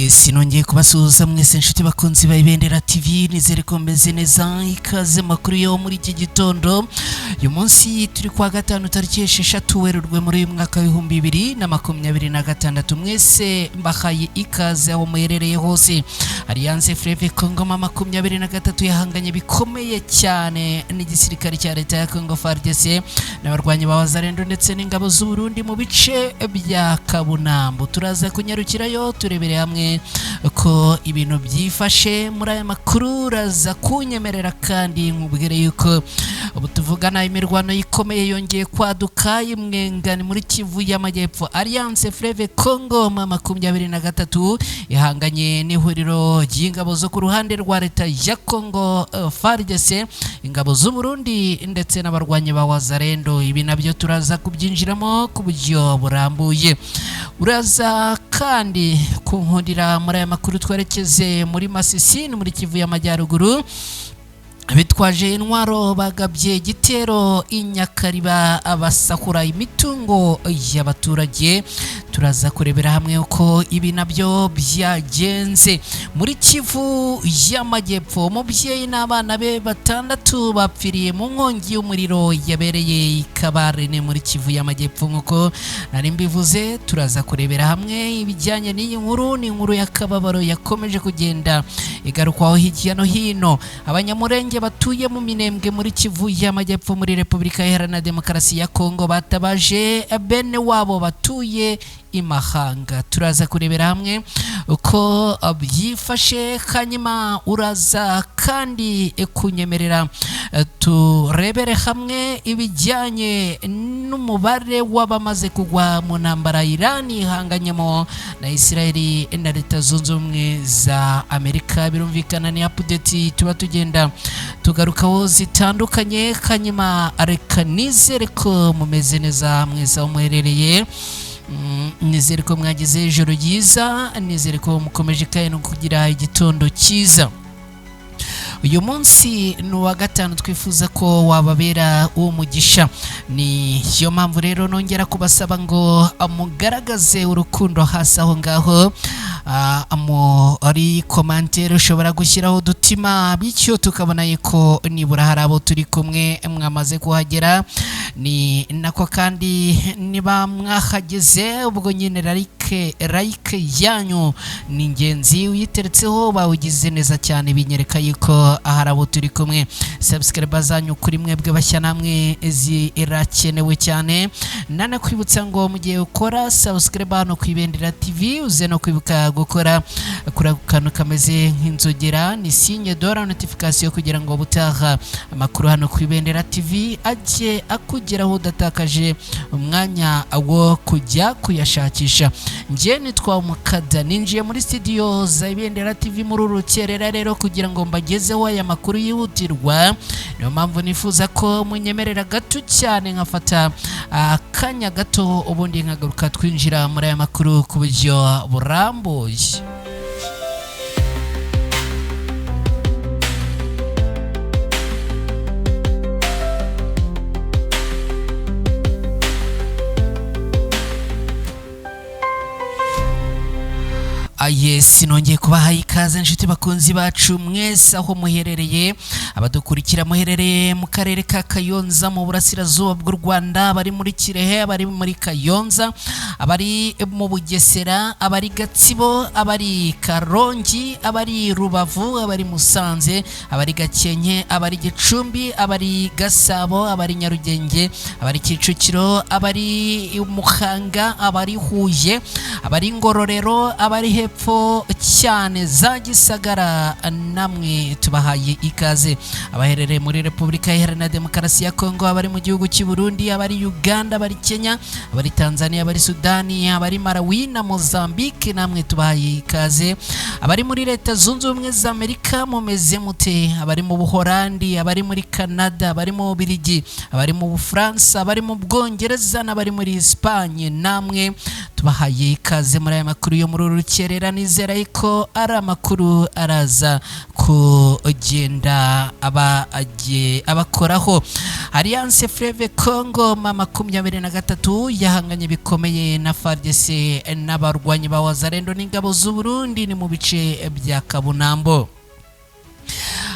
Yes, nongeye kubasuhuza mwese inshuti bakunzi ba Ibendera TV. Nizere ko meze neza. Ikaze makuru yo muri iki gitondo. Uyu munsi turi kwa gatanu, tariki 6 Werurwe muri uyu mwaka wa 2026. Mwese mbahaye ikaze aho muherereye hose. Alliance Fleuve Congo M23 yahanganye bikomeye cyane n'igisirikare cya leta ya Congo FARDC n'abarwanyi ba Wazalendo ndetse n'ingabo z'u Burundi mu bice bya Kabunambo. Turaza kunyarukirayo turebere hamwe ko ibintu byifashe muri aya makuru. Uraza kunyemerera kandi nkubwire yuko ubu tuvugana imirwano ikomeye yongeye kwaduka imwengani muri Kivu y'Amajyepfo. Alliance Fleuve Congo M23 ihanganye n'ihuriro ry'ingabo zo ku ruhande rwa leta ya Congo FARDC, ingabo z'u Burundi ndetse n'abarwanyi ba Wazalendo. Ibi nabyo turaza kubyinjiramo ku buryo burambuye. Uraza kandi kunkundira muri aya makuru twerekeze muri Masisi ni muri Kivu y'Amajyaruguru. Bitwaje intwaro bagabye igitero i Nyakariba, basahura imitungo y'abaturage. Turaza kurebera hamwe uko ibi nabyo byagenze. Muri Kivu y'Amajyepfo, umubyeyi n'abana be batandatu bapfiriye mu nkongi y'umuriro yabereye i Kabarene muri Kivu y'Amajyepfo. Nk'uko nari mbivuze, turaza kurebera hamwe ibijyanye n'iyi nkuru. Ni inkuru y'akababaro yakomeje kugenda igarukwaho hirya no hino. Abanyamurenge batuye mu Minembwe muri Kivu y'Amajyepfo muri Repubulika Iharanira Demokarasi ya Kongo batabaje bene wabo batuye imahanga. Turaza kurebera hamwe uko byifashe. Hanyuma uraza kandi kunyemerera turebere hamwe ibijyanye n'umubare w'abamaze kugwa mu ntambara Irani ihanganyemo na Israeli na Leta Zunze Ubumwe za Amerika. Birumvikana ni update tuba tugenda tugarukaho zitandukanye. Hanyuma reka nizere ko mumeze neza mwese aho muherereye. Nizere ko mwagize ijoro ryiza, nizere ko mukomeje kandi no kugira igitondo cyiza. Uyu munsi ni uwa gatanu, twifuza ko wababera uwo mugisha. Niyo mpamvu rero nongera kubasaba ngo mugaragaze urukundo hasi aho ngaho muri commentaire. Ushobora gushyiraho udutima, bityo tukabona yuko nibura hari abo turi kumwe mwamaze kuhagera. Ni nako kandi niba mwahageze, ubwo nyine like yanyu ni ingenzi. Uyiteretseho bawugize neza cyane, binyereka yuko ahari abo turi kumwe. Subscribe zanyu kuri mwebwe bashya namwe zirakenewe cyane. Nanakwibutsa ngo mu gihe ukora subscribe hano ku Ibendera TV, uze no kwibuka gukora kuri ako kantu kameze nk'inzogera, ni signe de la notification, kugira ngo ubutaha amakuru hano ku Ibendera TV ajye akugeraho udatakaje umwanya wo kujya kuyashakisha. Njye nitwa Umukada, ninjiye muri studio za Ibendera TV muri uru rukerera rero kugira ngo mbagezeho aya makuru yihutirwa. Niyo mpamvu nifuza ko munyemerera gato cyane nkafata akanya gato, ubundi nkagaruka twinjira muri aya makuru ku buryo burambuye. Yes, nongeye kubaha ikaze inshuti bakunzi bacu mwese aho muherereye, abadukurikira muherereye mu karere ka Kayonza mu burasirazuba bw'u Rwanda, abari muri Kirehe, abari muri Kayonza, abari mu Bugesera, abari Gatsibo, abari Karongi, abari Rubavu, abari Musanze, abari Gakenke, abari Gicumbi, abari Gasabo, abari Nyarugenge, abari Kicukiro, abari Muhanga, abari Huye, abari Ngororero, abari hepfo cyane za Gisagara, namwe tubahaye ikaze. Abaherereye muri Repubulika Iharanira Demokarasi ya Kongo, abari mu gihugu cy'u Burundi, abari Uganda, abari Kenya, abari Tanzania, abari Sudani, abari Malawi na Mozambique, namwe tubahaye ikaze. Abari muri Leta Zunze Ubumwe za Amerika, mumeze mute? Abari mu Buholandi, abari muri Canada, abari mu Bubiligi, abari mu Bufaransa, abari mu Bwongereza n'abari muri Espagne, namwe. Tubahaye ikaze muri aya makuru yo muri uru rukerera. Nizera ko ari amakuru araza kugenda abakoraho. Alliance Fleuve Congo ma 23 yahanganye bikomeye na FARDC n'abarwanyi ba Wazalendo n'ingabo z'u Burundi, ni mu bice bya Kabunambo.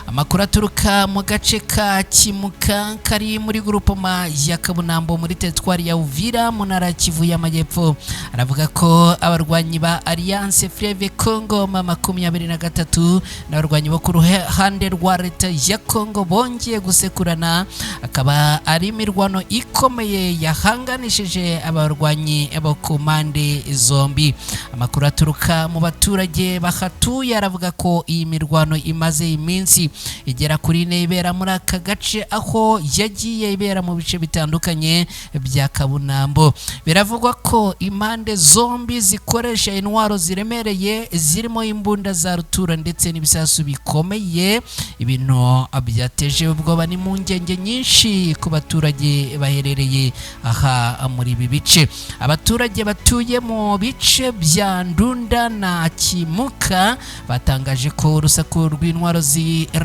Amakuru aturuka mu gace ka Kimuka kari muri grupoma ya Kabunambo muri teritwari ya Uvira mu ntara ya Kivu y'Amajyepfo aravuga ko abarwanyi ba Alliance Fleuve Congo ma 23 n'abarwanyi bo ku ruhande rwa leta ya Congo bongeye gusekurana, akaba ari imirwano ikomeye yahanganishije abarwanyi bo ku mpande zombi. Amakuru aturuka mu baturage bahatuye aravuga ko iyi mirwano imaze iminsi igera kuri 4 ibera muri aka gace, aho yagiye ibera mu bice bitandukanye bya Kabunambo. Biravugwa ko impande zombi zikoresha intwaro ziremereye zirimo imbunda za rutura ndetse n'ibisasu bikomeye, ibintu byateje ubwoba n'impungenge nyinshi ku baturage baherereye aha muri ibi bice. Abaturage batuye mu bice bya Ndunda na Kimuka batangaje ko urusaku rw'intwaro ziremereye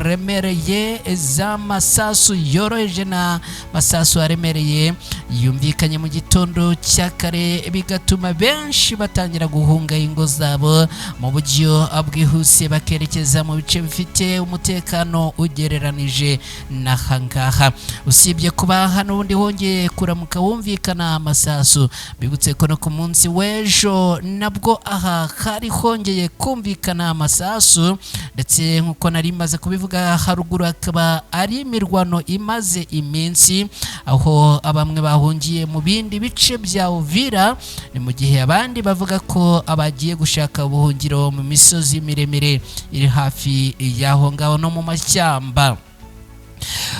z'amasasu yoroheje na masasu aremereye yumvikanye mu gitondo cya kare, bigatuma benshi batangira guhunga ingo zabo mu buryo bwihuse bakerekeza mu bice bifite umutekano ugereranije n'ahangaha. Usibye kuba hano ubundi hongeye kuramuka wumvikana amasasu, bibutse ko no ku munsi w'ejo nabwo aha hari hongeye kumvikana amasasu, ndetse nk'uko nari maze kubivuga haruguru akaba ari imirwano imaze iminsi, aho bamwe bahungiye mu bindi bice bya Uvira, ni mu gihe abandi bavuga ko abagiye gushaka ubuhungiro mu misozi miremire iri hafi y'aho ngaho no mu mashyamba.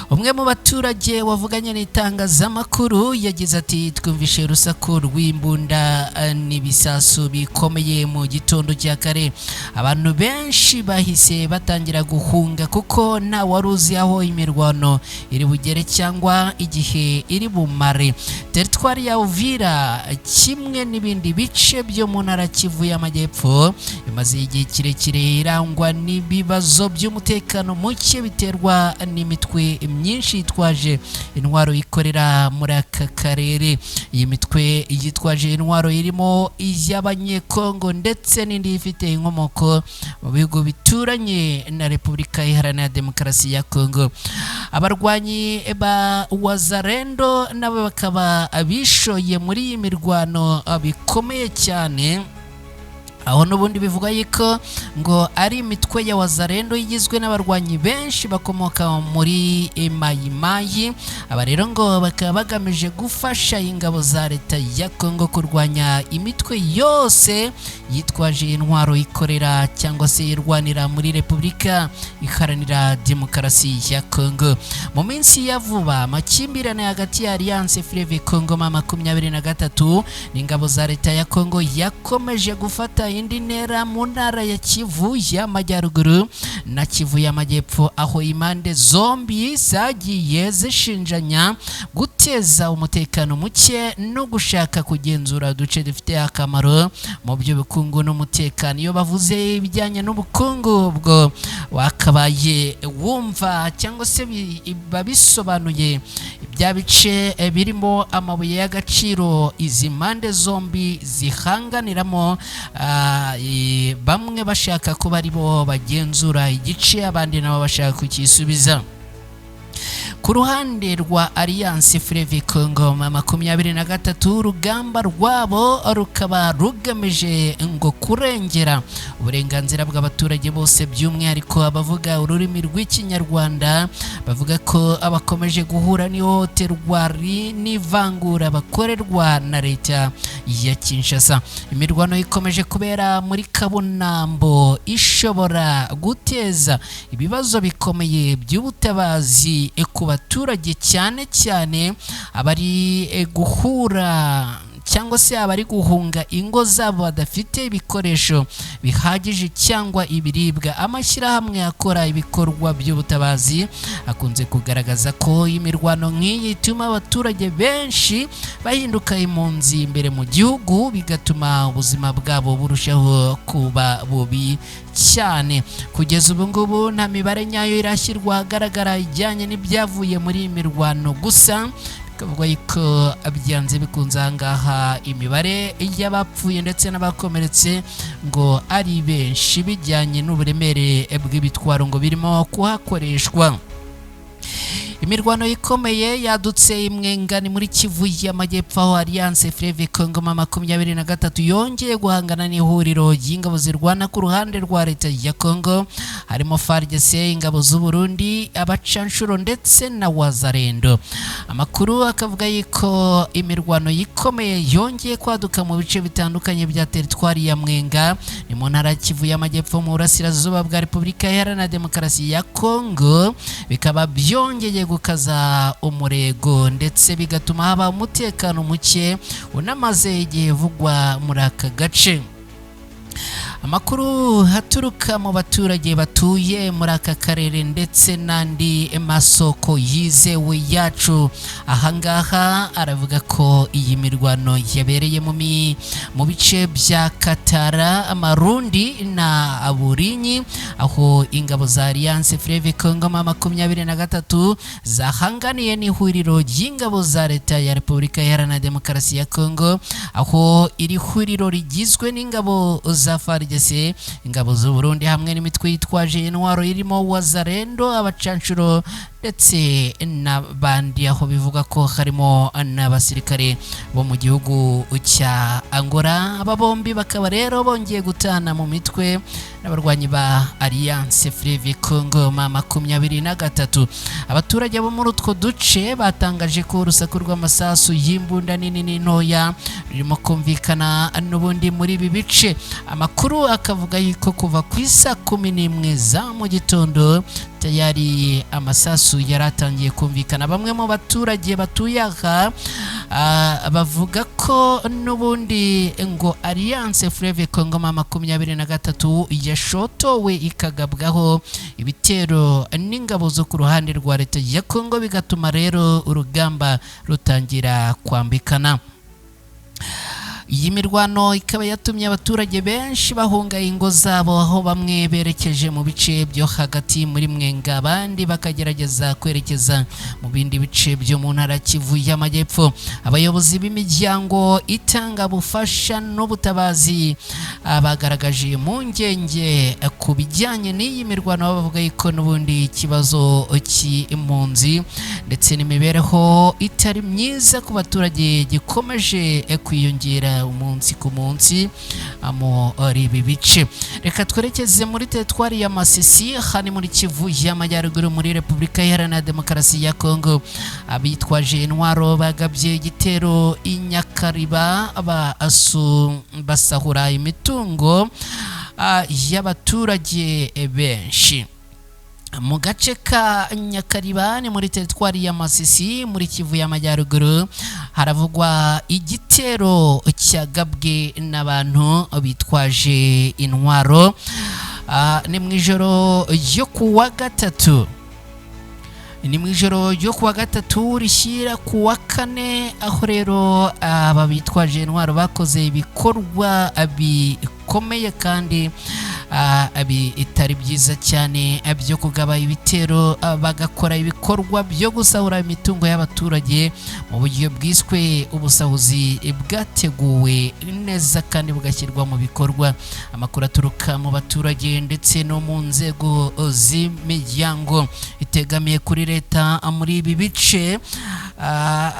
Umwe mu baturage wavuganye n'itangazamakuru yagize ati: "Twumvishe urusaku rw'imbunda n'ibisasu bikomeye mu gitondo cya kare. Abantu benshi bahise batangira guhunga kuko nta wari uzi aho imirwano iri bugere cyangwa igihe iri bumare." Teritwari ya Uvira kimwe n'ibindi bice byo mu ntara Kivu y'Amajyepfo imaze igihe kirekire irangwa n'ibibazo by'umutekano muke biterwa n'imitwe myinshi yitwaje intwaro ikorera muri aka karere. Iyi mitwe yitwaje intwaro irimo iy'Abanyekongo ndetse n'indi ifite inkomoko mu bihugu bituranye na Repubulika Iharanira Demokarasi ya Kongo. Abarwanyi ba Wazalendo nabo bakaba bishoye muri iyi mirwano bikomeye cyane, aho n'ubundi bivuga yuko ngo ari imitwe ya Wazalendo igizwe n'abarwanyi benshi bakomoka muri Mayimayi. Aba rero ngo bakaba bagamije gufasha ingabo za leta ya Kongo kurwanya imitwe yose yitwaje intwaro ikorera cyangwa se irwanira muri Repubulika Iharanira Demokarasi ya Kongo. Mu minsi ya vuba, amakimbirane hagati ya Alliance Fleuve Congo ma 23 n'ingabo za leta ya Kongo yakomeje gufata indi ntera mu ntara ya Kivu y'Amajyaruguru na Kivu y'Amajyepfo, aho impande zombi zagiye zishinjanya guteza umutekano muke no gushaka kugenzura uduce dufite akamaro mu by'ubukungu n'umutekano. Iyo bavuze ibijyanye n'ubukungu, ubwo wakabaye wumva cyangwa se babisobanuye bya bice birimo amabuye y'agaciro izi mpande zombi zihanganiramo, bamwe bashaka kuba aribo bagenzura igice, abandi nabo bashaka kukisubiza. Ku ruhande rwa Alliance Fleuve Congo 23, urugamba rwabo rukaba rugamije ngo kurengera uburenganzira bw'abaturage bose, by'umwihariko abavuga ururimi rw'Ikinyarwanda, bavuga ko abakomeje guhura n'ihohoterwa n'ivangura bakorerwa na leta ya Kinshasa. Imirwano ikomeje kubera muri Kabunambo ishobora guteza ibibazo bikomeye by'ubutabazi ku baturage, cyane cyane abari guhura cyangwa se abari guhunga ingo zabo badafite ibikoresho bihagije cyangwa ibiribwa. Amashyirahamwe akora ibikorwa by'ubutabazi akunze kugaragaza ko imirwano nk'iyi ituma abaturage benshi bahinduka impunzi imbere mu gihugu, bigatuma ubuzima bwabo burushaho kuba bubi cyane. Kugeza ubu ngubu nta mibare nyayo irashyirwa ahagaragara ijyanye n'ibyavuye muri iyi mirwano, gusa bikavugwa yuko byanze bikunze ahangaha imibare y'abapfuye ndetse n'abakomeretse ngo ari benshi, bijyanye n'uburemere bw'ibitwaro ngo birimo kuhakoreshwa. Imirwano ikomeye yadutse imwengani muri Kivu y'Amajyepfo, aho Alliance Fleuve Congo 23 yongeye guhangana n'ihuriro ry'ingabo zirwana ku ruhande rwa leta ya Congo, harimo FARDC, ingabo z'u Burundi, abacanshuro ndetse na Wazalendo. Amakuru akavuga yuko imirwano ikomeye yongeye kwaduka mu bice bitandukanye bya teritwari ya Mwenga, ni mu ntara ya Kivu y'Amajyepfo mu burasirazuba bwa Repubulika Iharanira Demokarasi ya Congo, bikaba byongeye gukaza umurego ndetse bigatuma haba umutekano muke unamaze igihe uvugwa muri aka gace. Amakuru aturuka mu baturage batuye muri aka karere ndetse n'andi masoko yizewe yacu ahangaha aravuga ko iyi mirwano yabereye mu bice bya Katara, Amarundi na Burinyi, aho ingabo za Alliance Fleuve Congo 23 zahanganiye n'ihuriro ry'ingabo za leta ya Repubulika Iharanira Demokarasi ya Congo, aho iri huriro rigizwe n'ingabo za FARDC, ingabo z'u Burundi hamwe n'imitwe yitwaje intwaro irimo Wazalendo, abacanshuro ndetse n'abandi, aho bivuga ko harimo n'abasirikare bo mu gihugu cya Angola. Aba bombi bakaba rero bongeye gutana mu mitwe n'abarwanyi ba Alliance Fleuve Congo 23. Abaturage bo muri utwo duce batangaje ko urusaku rw'amasasu y'imbunda nini n'intoya rurimo kumvikana n'ubundi muri ibi bice. Amakuru akavuga yuko kuva ku isa 11 za mu gitondo tayari amasasu yaratangiye kumvikana. Bamwe mu baturage batuye aha bavuga ko n'ubundi ngo Alliance Fleuve Congo 23 yashotowe ikagabwaho ibitero n'ingabo zo ku ruhande rwa leta ya Congo, bigatuma rero urugamba rutangira kwambikana. Iyi mirwano ikaba yatumye abaturage benshi bahunga ingo zabo, aho bamwe berekeje mu bice byo hagati muri Mwenga, abandi bakagerageza kwerekeza mu bindi bice byo mu ntara Kivu y'Amajyepfo. Abayobozi b'imiryango itanga ubufasha n'ubutabazi bagaragaje impungenge ku bijyanye n'iyi mirwano, bavuga yuko n'ubundi ikibazo cy'impunzi ndetse n'imibereho itari myiza ku baturage gikomeje kwiyongera umunsi ku munsi muri ibi bice. Reka twerekeze muri teritwari ya Masisi, hani muri Kivu y'Amajyaruguru muri Repubulika Iharanira Demokarasi ya Kongo. Abitwaje intwaro bagabye igitero i Nyakariba, basahura imitungo y'abaturage benshi mu gace ka Nyakariba, ni muri teritwari ya Masisi muri Kivu y'Amajyaruguru. Haravugwa igitero cyagabwe n'abantu bitwaje intwaro, ni mu ijoro ryo kuwa gatatu, ni mu ijoro ryo kuwa gatatu rishyira kuwa kane, aho rero aba bitwaje intwaro bakoze ibikorwa bikomeye kandi bitari byiza cyane byo kugaba ibitero, bagakora ibikorwa byo gusahura imitungo y'abaturage mu buryo bwiswe ubusahuzi bwateguwe neza kandi bugashyirwa mu bikorwa. Amakuru aturuka mu baturage ndetse no mu nzego z'imiryango itegamiye kuri leta muri ibi bice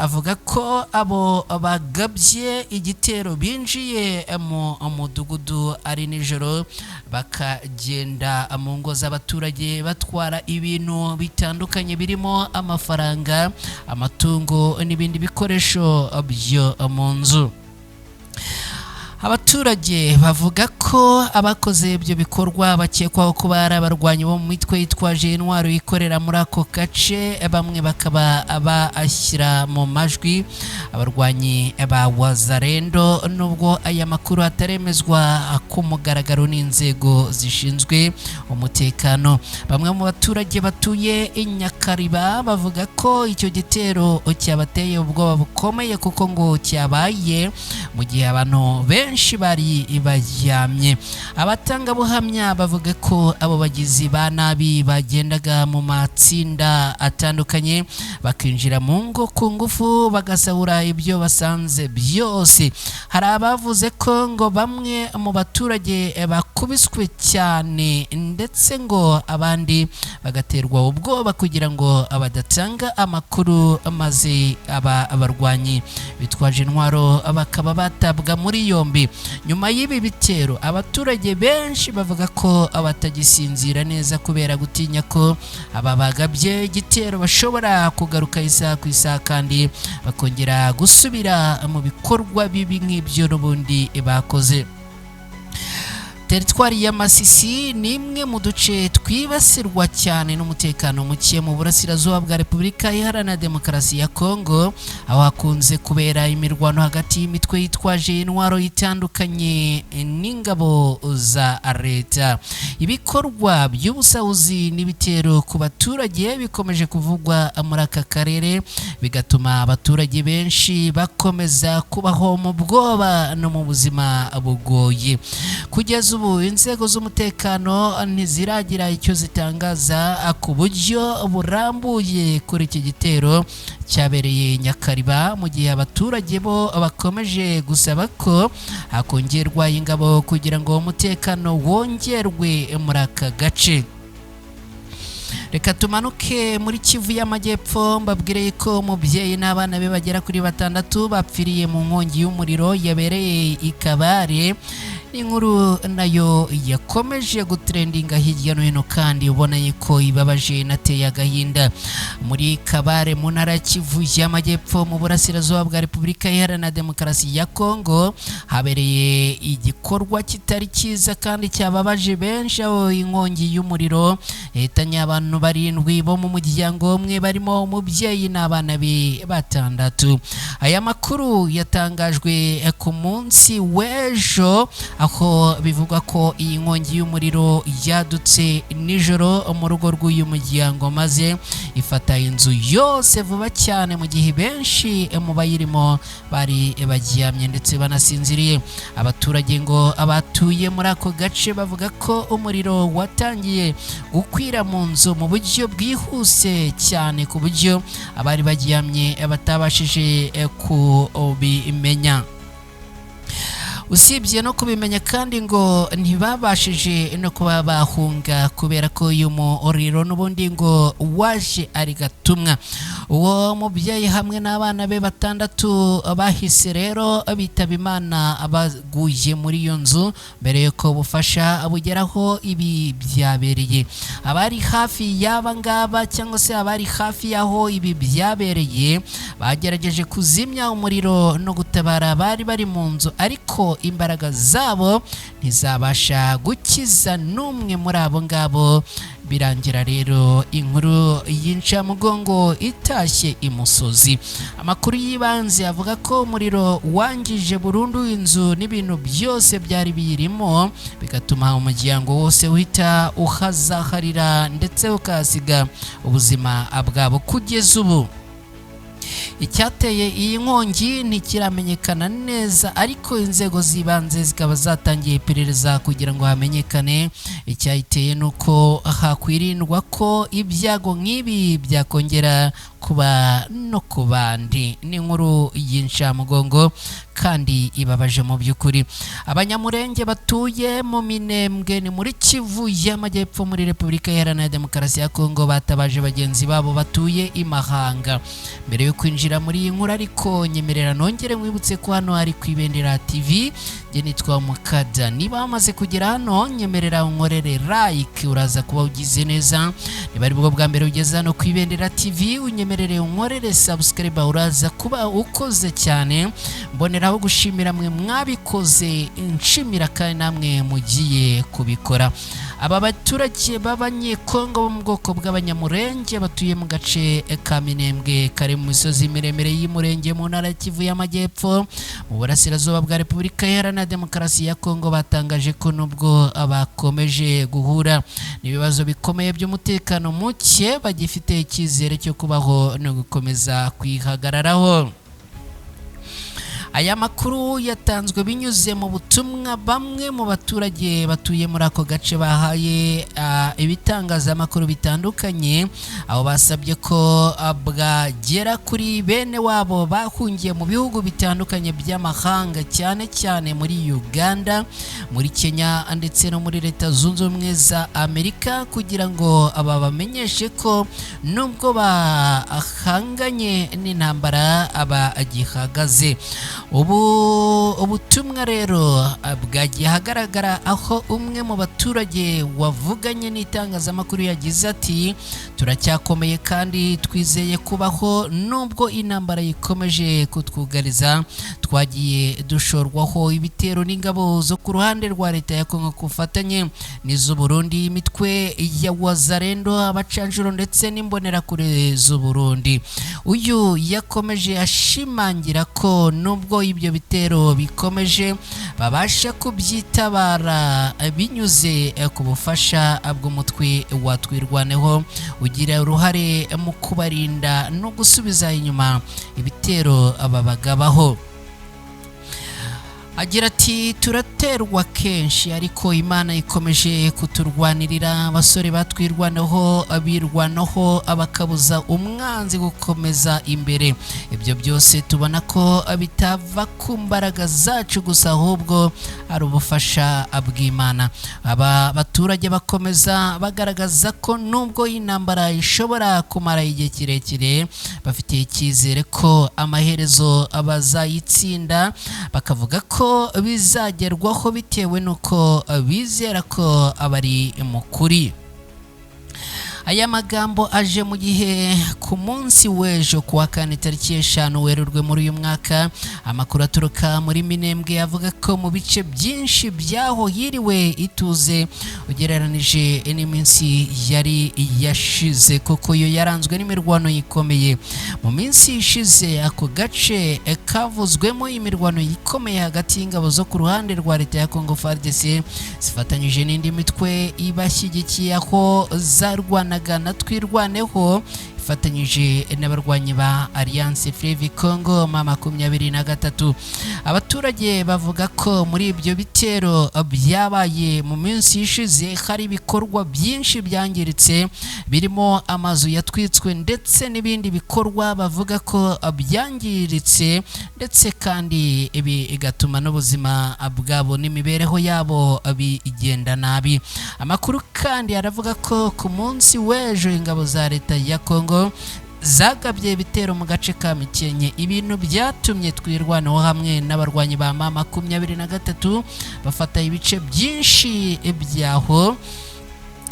avuga ko abo bagabye igitero binjiye mu mudugudu ari nijoro, bakagenda mu ngo z'abaturage batwara ibintu bitandukanye birimo amafaranga, amatungo n'ibindi bikoresho byo mu nzu. Abaturage bavuga ko abakoze ibyo bikorwa bakekwaho kuba ari abarwanyi bo mu mitwe yitwaje intwaro ikorera muri ako gace, bamwe bakaba bashyira mu majwi abarwanyi ba Wazalendo, nubwo aya makuru ataremezwa ku mugaragaro n'inzego zishinzwe umutekano. Bamwe mu baturage batuye i Nyakariba bavuga ko icyo gitero cyabateye ubwoba bukomeye, kuko ngo cyabaye mu gihe abantu benshi bari baryamye. Abatangabuhamya bavuga ko abo bagizi ba nabi bagendaga mu matsinda atandukanye, bakinjira mu ngo ku ngufu, bagasahura ibyo basanze byose. Hari abavuze ko ngo bamwe mu baturage bakubiswe cyane, ndetse ngo abandi bagaterwa ubwoba kugira ngo badatanga amakuru, maze aba barwanyi bitwaje intwaro bakaba batabwa muri yombi. Nyuma y'ibi bitero, abaturage benshi bavuga ko batagisinzira neza kubera gutinya ko aba bagabye igitero bashobora kugaruka isaha ku isaha, kandi bakongera gusubira mu bikorwa bibi nk'ibyo n'ubundi bakoze. Teritwari ya Masisi ni imwe mu duce twibasirwa cyane n'umutekano muke mu burasirazuba bwa Repubulika Iharanira Demokarasi ya Kongo, aho hakunze kubera imirwano hagati y'imitwe yitwaje intwaro itandukanye n'ingabo za leta. Ibikorwa by'ubusahuzi n'ibitero ku baturage bikomeje kuvugwa muri aka karere, bigatuma abaturage benshi bakomeza kubaho mu bwoba no mu buzima bugoye. Kugeza ubu inzego z'umutekano ntiziragira icyo zitangaza ku buryo burambuye kuri iki gitero cyabereye Nyakariba, mu gihe abaturage bo bakomeje gusaba ko hakongerwa ingabo kugira ngo umutekano wongerwe muri aka gace. Reka tumanuke muri Kivu y'Amajyepfo, mbabwire ko umubyeyi n'abana be bagera kuri 6 bapfiriye mu nkongi y'umuriro yabereye i Kabare. Inkuru nayo yakomeje gutrendinga hirya no hino, kandi ubona ko ibabaje inateye agahinda. Muri Kabare mu ntara ya Kivu y'Amajyepfo mu burasirazuba bwa Repubulika Iharanira Demokarasi ya Kongo, habereye igikorwa kitari cyiza kandi cyababaje benshi, aho inkongi y'umuriro yahitanye abantu 7 bo mu muryango umwe, barimo umubyeyi n'abana be 6. Aya makuru yatangajwe ku munsi w'ejo, aho bivugwa ko iyi nkongi y'umuriro yadutse nijoro mu rugo rw'uyu muryango, maze ifata inzu yose vuba cyane, mu gihe benshi mu bayirimo bari baryamye ndetse banasinziriye. Abaturage ngo abatuye muri ako gace bavuga ko umuriro watangiye gukwira mu nzu mu buryo bwihuse cyane, ku buryo abari baryamye batabashije kubimenya. Usibye no kubimenya kandi, ngo ntibabashije no kuba bahunga, kubera ko uyu muriro n'ubundi ngo waje ari gatumwa. Uwo mubyeyi hamwe n'abana be 6 bahise rero bitaba Imana baguye muri iyo nzu mbere y'uko ubufasha bugeraho ibi byabereye. Abari hafi y'aba ngaba cyangwa se abari hafi y'aho ibi byabereye bagerageje kuzimya umuriro no gutabara abari bari mu nzu, ariko imbaraga zabo ntizabasha gukiza n'umwe muri abo ngabo. Birangira rero inkuru y'incamugongo itashye imusozi. Amakuru y'ibanze avuga ko umuriro wangije burundu inzu n'ibintu byose byari biyirimo, bigatuma umuryango wose uhita uhazaharira ndetse ukahasiga ubuzima bwabo. Kugeza ubu icyateye iyi nkongi ntikiramenyekana neza, ariko inzego z'ibanze zikaba zatangiye iperereza kugira ngo hamenyekane icyayiteye, nuko hakwirindwa ko ibyago nk'ibi byakongera kuba no ku bandi. Ni inkuru y'incamugongo kandi ibabaje mu by'ukuri. Abanyamurenge batuye mu Minembwe ni muri Kivu y'Amajyepfo muri Repubulika Iharanira Demokarasi ya Kongo batabaje bagenzi babo batuye i Mahanga mbere yo kwinjira kwinjira muri iyi nkuru ariko nyemerera nongere mwibutse ko hano hari ku Ibendera TV. Njye nitwa Mukada. Niba wamaze kugera hano, nyemerera unkorere like, uraza kuba ugize neza. Niba ari bwo bwa mbere ugeze hano ku Ibendera TV, unyemerere unkorere subscribe, uraza kuba ukoze cyane. Mboneraho gushimira mwe mwabikoze, nshimira kandi namwe mugiye kubikora. Aba baturage b'Abanyekongo bo mu bwoko bw'Abanyamurenge batuye mu gace ka Minembwe kari mu misozi miremire y'Umurenge mu ntara ya Kivu y'Amajyepfo mu burasirazuba bwa Repubulika Iharanira Demokarasi ya Kongo, batangaje ko nubwo bakomeje guhura n'ibibazo bikomeye by'umutekano muke, bagifite icyizere cyo kubaho no gukomeza kwihagararaho. Aya makuru yatanzwe binyuze mu butumwa bamwe mu baturage batuye muri ako gace bahaye ibitangazamakuru bitandukanye, aho basabye ko bwagera kuri bene wabo bahungiye mu bihugu bitandukanye by'amahanga, cyane cyane muri Uganda, muri Kenya ndetse no muri Leta Zunze Ubumwe za Amerika, kugira ngo babamenyeshe ko nubwo bahanganye n'intambara bagihagaze. Ubu ubutumwa rero bwagiye ahagaragara, aho umwe mu baturage wavuganye n'itangazamakuru yagize ati: "Turacyakomeye kandi twizeye kubaho nubwo intambara ikomeje kutwugariza. Twagiye dushorwaho ibitero n'ingabo zo ku ruhande rwa leta ya Kongo ku bufatanye n'iz'u Burundi, imitwe ya Wazalendo, abacanshuro ndetse n'imbonerakure z'u Burundi." Uyu yakomeje ashimangira ko nubwo ibyo bitero bikomeje, babasha kubyitabara binyuze ku bufasha bw'umutwe wa Twirwaneho, ugira uruhare mu kubarinda no gusubiza inyuma ibitero babagabaho. Agira ati: "Turaterwa kenshi ariko Imana ikomeje kuturwanirira. Abasore batwirwanaho birwanaho bakabuza umwanzi gukomeza imbere. Ibyo byose tubona ko bitava ku mbaraga zacu gusa, ahubwo ari ubufasha bw'Imana." Aba baturage bakomeza bagaragaza ko nubwo intambara ishobora kumara igihe kirekire, bafitiye icyizere ko amaherezo bazayitsinda. Bakavuga ko bizagerwaho bitewe n'uko bizera ko abari mu kuri. Aya magambo aje mu gihe ku munsi w'ejo kuwa kane, tariki 5 Werurwe muri uyu mwaka, amakuru aturuka muri Minembwe avuga ko mu bice byinshi by'aho hiriwe ituze ugereranije n'iminsi yari yashize, kuko yo yaranzwe n'imirwano ikomeye. Mu minsi ishize, ako gace kavuzwemo imirwano ikomeye hagati y'ingabo zo ku ruhande rwa leta ya Congo FARDC zifatanyije n'indi mitwe ibashyigikiye, aho zarwanaga na Twirwaneho ifatanyije n'abarwanyi ba Alliance Fleuve Congo M23. Abaturage bavuga ko muri ibyo bitero byabaye mu minsi ishize hari ibikorwa byinshi byangiritse, birimo amazu yatwitswe ndetse n'ibindi bikorwa bavuga ko byangiritse, ndetse kandi ibi bigatuma n'ubuzima bwabo n'imibereho yabo bigenda nabi. Amakuru kandi aravuga ko ku munsi w'ejo ingabo za leta ya Congo zagabye ibitero mu gace ka Mikenke, ibintu byatumye Twirwanaho hamwe n'abarwanyi ba M23 bafata ibice byinshi byaho.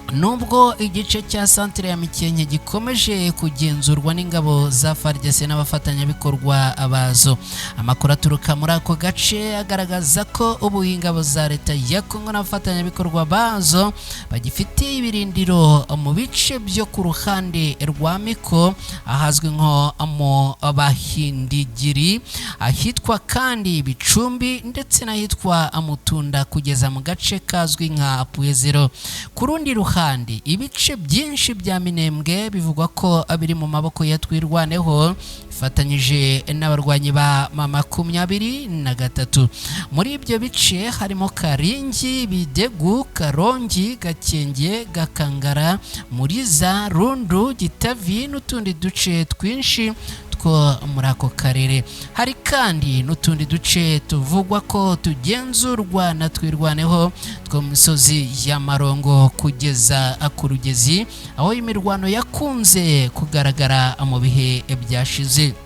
Nubwo igice cya santire ya Mikenke gikomeje kugenzurwa n'ingabo za FARDC n'abafatanyabikorwa bazo, amakuru aturuka muri ako gace agaragaza ko ubu ingabo za leta ya Kongo n'abafatanyabikorwa bazo bagifite ibirindiro mu bice byo ku ruhande rwa Miko, ahazwi nko mu Bahindigiri, ahitwa kandi Bicumbi ndetse n'ahitwa Mutunda, kugeza mu gace kazwi nka Pwezero. Ku rundi ruhande, ibice byinshi bya Minembwe bivugwa ko biri mu maboko ya Twirwaneho ifatanyije n'abarwanyi ba M23. Muri ibyo bice harimo Karingi, Bidegu, Karongi, Gakenge, Gakangara, Muriza, Rundu, Gitavi n'utundi duce twinshi two muri ako karere. Hari kandi n'utundi duce tuvugwa ko tugenzurwa na Twirwaneho two mu misozi ya Marongo kugeza ku Rugezi, aho imirwano yakunze kugaragara mu bihe byashize.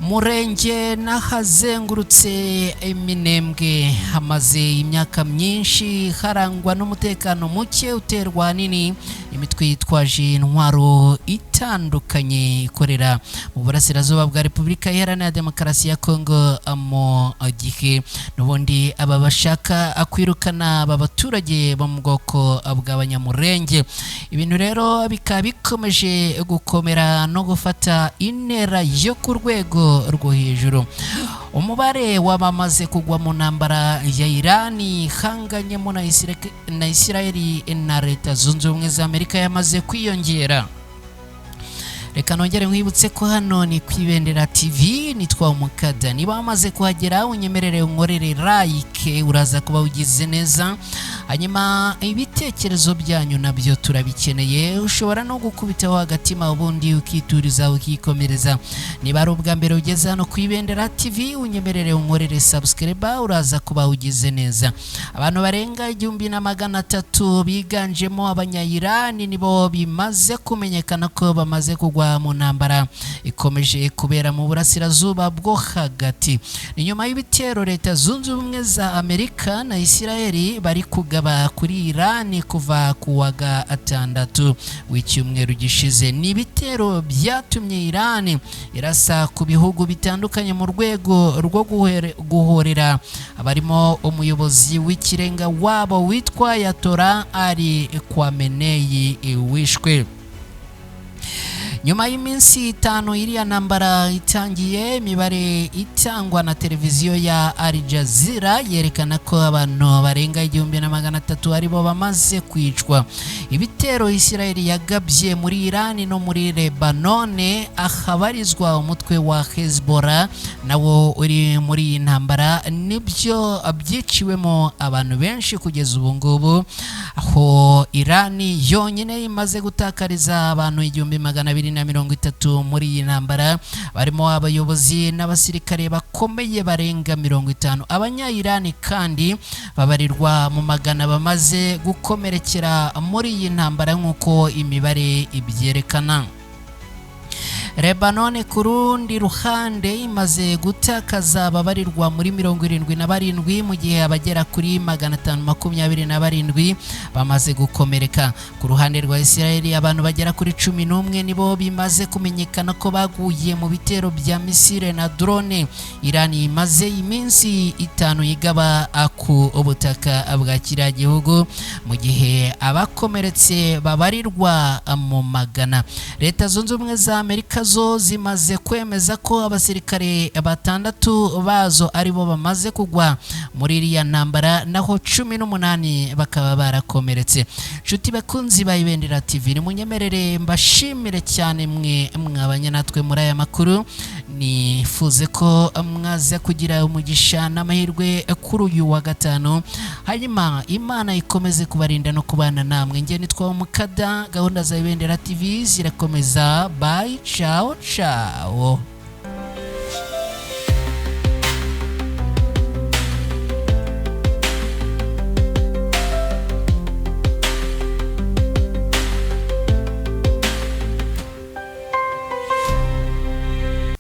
Murenge n'ahazengurutse Iminembwe hamaze imyaka myinshi harangwa n'umutekano muke uterwa ahanini imitwe yitwaje intwaro itandukanye ikorera mu burasirazuba bwa Repubulika Iharanira Demokarasi ya Kongo, mu gihe n'ubundi aba bashaka kwirukana aba baturage bo mu bwoko bw'Abanyamurenge. Ibintu rero bikaba bikomeje gukomera no gufata intera yo ku rwego rwo hejuru. Umubare w'abamaze kugwa mu ntambara ya Irani ihanganyemo na Isirayeli na Leta Zunze Ubumwe za Amerika yamaze kwiyongera. Reka nongere nkwibutse ko hano ni ku Ibendera TV, nitwa Umukada. Niba wamaze kuhagera, unyemerere unkorere like, uraza kuba ugize neza. Hanyuma ibitekerezo byanyu nabyo turabikeneye. Ushobora no gukubitaho agatima ubundi ukituriza ukikomereza. Niba ari ubwa mbere ugeze hano ku Ibendera TV, unyemerere unkorere subscribe, uraza kuba ugize neza. Abantu barenga 1300 biganjemo Abanyayirani nibo bimaze kumenyekana ko bamaze kugwa mu ntambara ikomeje kubera mu burasirazuba bwo hagati. Ni nyuma y'ibitero Leta Zunze Ubumwe za Amerika na Isirayeli bari kugaba kuri Irani kuva ku wa gatandatu w'icyumweru gishize. Ni ibitero byatumye Irani irasa ku bihugu bitandukanye mu rwego rwo guhorera abarimo umuyobozi w'ikirenga wabo witwa Ayatollah Ali Khamenei wishwe. Nyuma y'iminsi 5 iriya ntambara itangiye, imibare itangwa na televiziyo ya Al Jazeera yerekana ko abantu barenga 1300 aribo bamaze kwicwa. Ibitero Isirayeli yagabye muri Irani no muri Lebanone ahabarizwa umutwe wa Hezbollah nawo uri muri iyi ntambara nibyo byiciwemo abantu benshi kugeza ubu ngubu, aho Irani yonyine imaze gutakariza abantu 1230 muri iyi ntambara, barimo abayobozi n'abasirikare bakomeye barenga 50. Abanya-Irani kandi babarirwa mu magana bamaze gukomerekera muri iyi ntambara nk'uko imibare ibyerekana. Lebanon ku rundi ruhande imaze gutakaza ababarirwa muri 77, mu gihe abagera kuri 527 bamaze gukomereka. Ku ruhande rwa Isirayeli, abantu bagera kuri 11 nibo bimaze kumenyekana ko baguye mu bitero bya misile na drone Irani imaze iminsi 5 igaba ku butaka bwa kiriya gihugu, mu gihe abakomeretse babarirwa mu magana. Leta Zunze Ubumwe za Amerika zo zimaze kwemeza ko abasirikare 6 bazo aribo bamaze kugwa muri iriya ntambara, naho 18 bakaba barakomeretse. Nshuti bakunzi ba Ibendera TV, nimunyemerere mbashimire cyane mwe mwabanye natwe muri aya makuru. Nifuze ko mwaza kugira umugisha n'amahirwe kuri uyu wa gatanu, hanyuma Imana ikomeze kubarinda no kubana namwe. Njye nitwa Umukada, gahunda za Ibendera TV zirakomeza. Bye, ciao ciao.